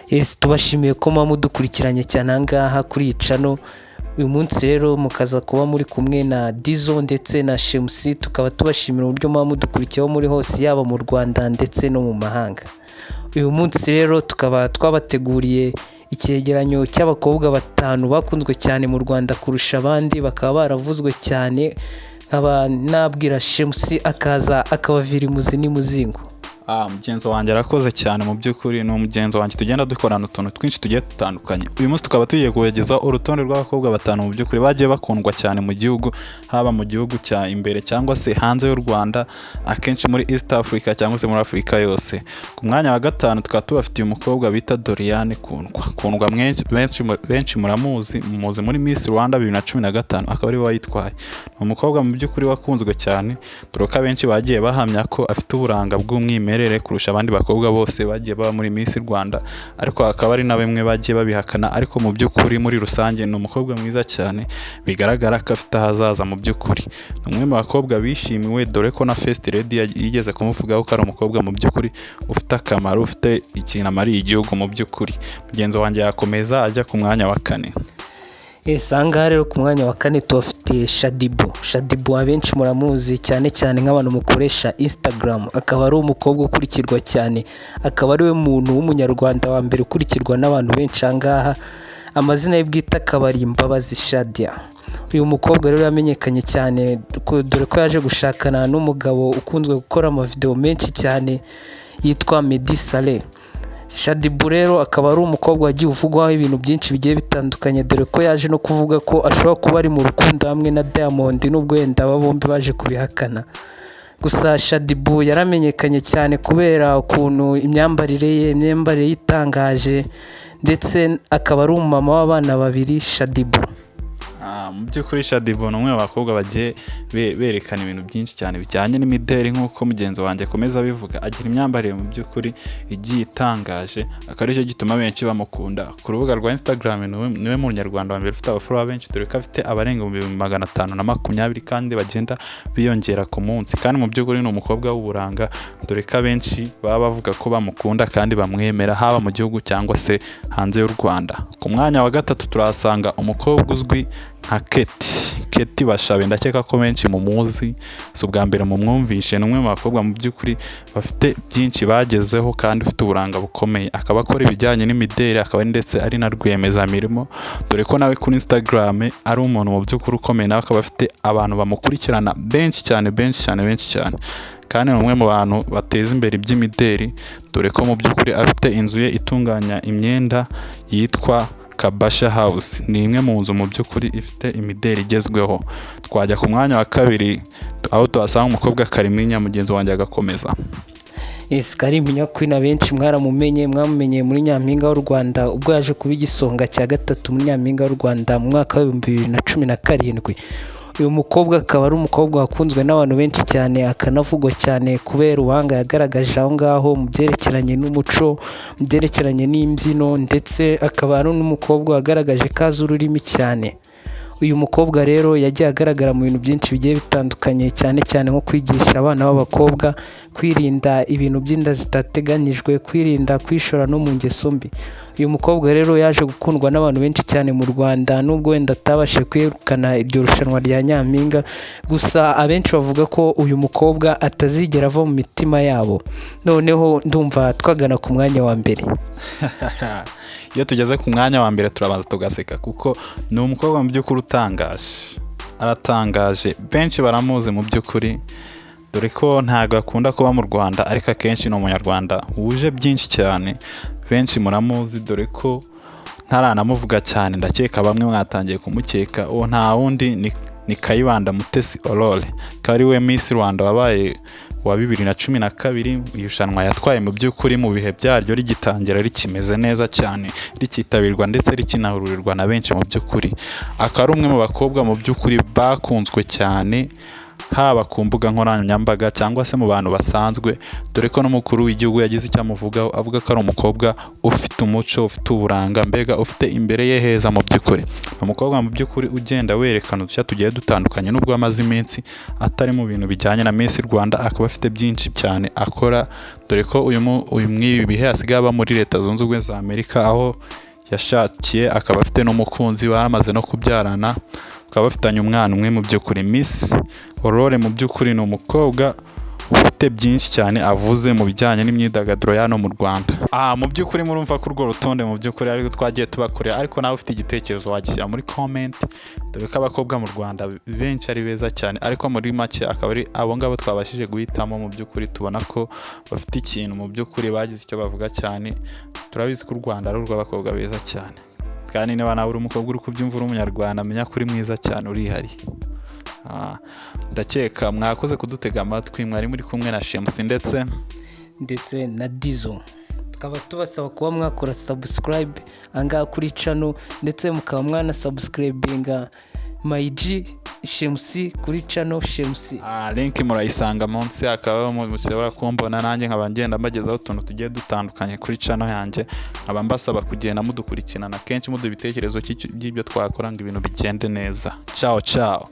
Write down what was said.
Yes, tubashimiye ko muba mudukurikiranye cyane aha ngaha kuri iyi channel. Uyu munsi rero mukaza kuba muri kumwe na Dizo ndetse na Shemusi, tukaba tubashimira uburyo muba mudukurikiyeho muri hose, yaba mu Rwanda ndetse no mu mahanga. Uyu munsi rero tukaba twabateguriye icyegeranyo cy'abakobwa batanu bakunzwe cyane mu Rwanda kurusha abandi, bakaba baravuzwe cyane. Nkaba nabwira Shemusi akaza akabavira imuzi n'imuzingo. Mugenzi wanjye arakoze cyane. Mu by'ukuri ni umugenzi wanjye, tugenda dukorana utuntu twinshi tugiye dutandukanye. Uyu munsi tukaba tugiye kubagezaho urutonde rw'abakobwa batanu mu by'ukuri bagiye bakundwa cyane mu gihugu, haba mu gihugu cya imbere cyangwa se hanze y'u Rwanda, akenshi muri East Africa cyangwa se muri Afurika yose. Ku mwanya wa gatanu tukaba tubafitiye umukobwa bita Doriane Kundwa. Kundwa benshi benshi muramuzi, muzi muri Miss Rwanda 2015, akaba ari we wayitwaye. Ni umukobwa mu by'ukuri wakunzwe cyane, dore ko abenshi bagiye bahamya ko afite uburanga bw'umwimerere kurusha abandi bakobwa bose bagiye baba muri Miss Rwanda, ariko hakaba hari na bamwe bagiye babihakana. Ariko mu by'ukuri muri rusange ni umukobwa mwiza cyane, bigaragara ko afite ahazaza. Mu by'ukuri ni umwe mu bakobwa bishimiwe, dore ko na First Lady yigeze kumuvugaho ko ari umukobwa mu by'ukuri ufite akamaro, ufite ikintu amariye igihugu. Mu by'ukuri mugenzi wanjye yakomeza ajya ku mwanya wa kane. Yes, aha ngaha rero ku mwanya wa kane tubafitiye Shaddyboo. Shaddyboo abenshi muramuzi cyane cyane nk'abantu mukoresha Instagram, akaba ari umukobwa ukurikirwa cyane, akaba ari we muntu w'umunyarwanda wa mbere ukurikirwa n'abantu benshi aha ngaha. Amazina ye bwite akaba ari Imbabazi Shadia. Uyu mukobwa rero yamenyekanye cyane dore ko yaje gushakana n'umugabo ukunzwe gukora amavideo menshi cyane yitwa Meddy Saleh. Shaddyboo rero akaba ari umukobwa wagiye uvugwaho ibintu byinshi bigiye bitandukanye, dore ko yaje no kuvuga ko ashobora kuba ari mu rukundo hamwe na Diamond, nubwo wenda aba bombi baje kubihakana. Gusa Shaddyboo yaramenyekanye cyane kubera ukuntu imyambarire ye, imyambarire ye itangaje, ndetse akaba ari umumama w'abana babiri Shaddyboo. Mu by'ukuri Shaddyboo ni umwe mu bakobwa bagiye berekana ibintu byinshi cyane bijyanye n'imideli. Nk'uko mugenzi wanjye akomeza abivuga, agira imyambarire mu by'ukuri igiye itangaje, akaba aricyo gituma benshi bamukunda. Ku rubuga rwa Instagram niwe munyarwanda wa mbere ufite abafollower benshi, dore ko afite abarenga 520,000 kandi bagenda biyongera ku munsi. Kandi mu by'ukuri ni umukobwa w'uburanga, dore ko abenshi baba bavuga ko bamukunda kandi bamwemera, haba mu gihugu cyangwa se hanze y'u Rwanda. Ku mwanya wa gatatu turahasanga umukobwa uzwi nka Kate, Kate Bashabe. Ndakeka ko benshi mumuzi, si ubwa mbere mumwumvishe. Ni umwe mu bakobwa mu by'ukuri bafite byinshi bagezeho kandi ufite uburanga bukomeye, akaba akora ibijyanye n'imideli, akaba ndetse ari na rwiyemezamirimo, dore ko nawe kuri Instagram ari umuntu mu by'ukuri ukomeye, nawe akaba afite abantu bamukurikirana benshi cyane, benshi cyane, benshi cyane. Kandi ni umwe mu bantu bateza imbere iby'imideli, dore ko mu by'ukuri afite inzu ye itunganya imyenda yitwa Kabasha House. Ni imwe mu nzu mu by'ukuri ifite imideli igezweho. Twajya ku mwanya wa kabiri, aho tuhasanga umukobwa Kalimpinya. Mugenzi wanjye agakomeza. Yes, Kalimpinya Queen abenshi mwaramumenye, mwamumenye muri Nyampinga w'u Rwanda, ubwo yaje kuba igisonga cya gatatu muri Nyampinga w'u Rwanda mu mwaka wa 2017. Uyu mukobwa akaba ari umukobwa wakunzwe n'abantu benshi cyane, akanavugwa cyane kubera ubuhanga yagaragaje aho ngaho mu byerekeranye n'umuco, mu byerekeranye n'imbyino, ndetse akaba ari n'umukobwa wagaragaje ko azi ururimi cyane. Uyu mukobwa rero yagiye agaragara mu bintu byinshi bigiye bitandukanye, cyane cyane nko kwigisha abana b'abakobwa kwirinda ibintu by'inda zitateganyijwe, kwirinda kwishora no mu ngeso mbi. Uyu mukobwa rero yaje gukundwa n'abantu benshi cyane mu Rwanda, nubwo wenda atabashije kwegukana iryo rushanwa rya Nyampinga. Gusa abenshi bavuga ko uyu mukobwa atazigera ava mu mitima yabo. Noneho ndumva twagana ku mwanya wa mbere. Iyo tugeze ku mwanya wa mbere turabanza tugaseka, kuko ni umukobwa mu by'ukuri utangaje, aratangaje, benshi baramuzi mu by'ukuri, dore ko ntabwo akunda kuba mu Rwanda, ariko akenshi ni umunyarwanda wuje byinshi cyane. Benshi muramuzi, dore ko ntaranamuvuga cyane, ndakeka bamwe mwatangiye kumukeka. Uwo nta wundi ni Kayibanda Mutesi Aurore, akaba ari we Miss Rwanda wabaye wa 2012. Irushanwa yatwaye mu by'ukuri mu bihe byaryo rigitangira, rikimeze neza cyane, rikitabirwa ndetse rikinahururirwa na benshi. Mu by'ukuri akaba ari umwe mu bakobwa mu by'ukuri bakunzwe cyane. Haba ku mbuga nkoranyambaga cyangwa se mu bantu basanzwe, dore ko n'umukuru w'igihugu yagize icyo amuvugaho, avuga ko ari umukobwa ufite umuco, ufite uburanga, mbega ufite imbere ye heza. Mu by'ukuri ni umukobwa mu by'ukuri ugenda werekana udushya tugiye dutandukanye. Nubwo amaze iminsi atari mu bintu bijyanye na Miss Rwanda, akaba afite byinshi cyane akora, dore ko uyu mw'ibi bihe asigaye aba muri Leta Zunze Ubumwe za Amerika, aho yashakiye, akaba afite n'umukunzi, baramaze no kubyarana, bakaba bafitanye umwana umwe. Mu by'ukuri Miss Aurore mu by'ukuri ni umukobwa ufite byinshi cyane avuze mu bijyanye n'imyidagaduro ya hano mu Rwanda. Mu by'ukuri murumva ko urwo rutonde mu by'ukuri ariko twagiye tubakorera, ariko nawe ufite igitekerezo wagishyira muri comment, dore ko abakobwa mu Rwanda benshi ari beza cyane, ariko muri make akaba ari abo ngabo twabashije guhitamo. Mu by'ukuri tubona ko bafite ikintu, mu by'ukuri bagize icyo bavuga cyane. Turabizi ko u Rwanda ari urw'abakobwa beza cyane, kandi niba nawe uri umukobwa uri kubyumva, uri Umunyarwanda, menya ko uri mwiza cyane, urihariye. Ndakeka mwakoze kudutega amatwi. Mwari muri kumwe na Shemusi ndetse ndetse na Dizo. Tukaba tubasaba kuba mwakora subscribe ahangaha kuri channel, ndetse mukaba mwanasubscribinga Mayiji Shemusi kuri channel Shemusi. Link murayisanga munsi, akaba mushobora kumbona nanjye nkaba ngenda mbagezaho utuntu tugiye dutandukanye kuri channel yanjye. Nkaba mbasaba kugenda mudukurikirana kenshi, muduha ibitekerezo by'ibyo twakora ngo ibintu bigende neza. Ciao ciao.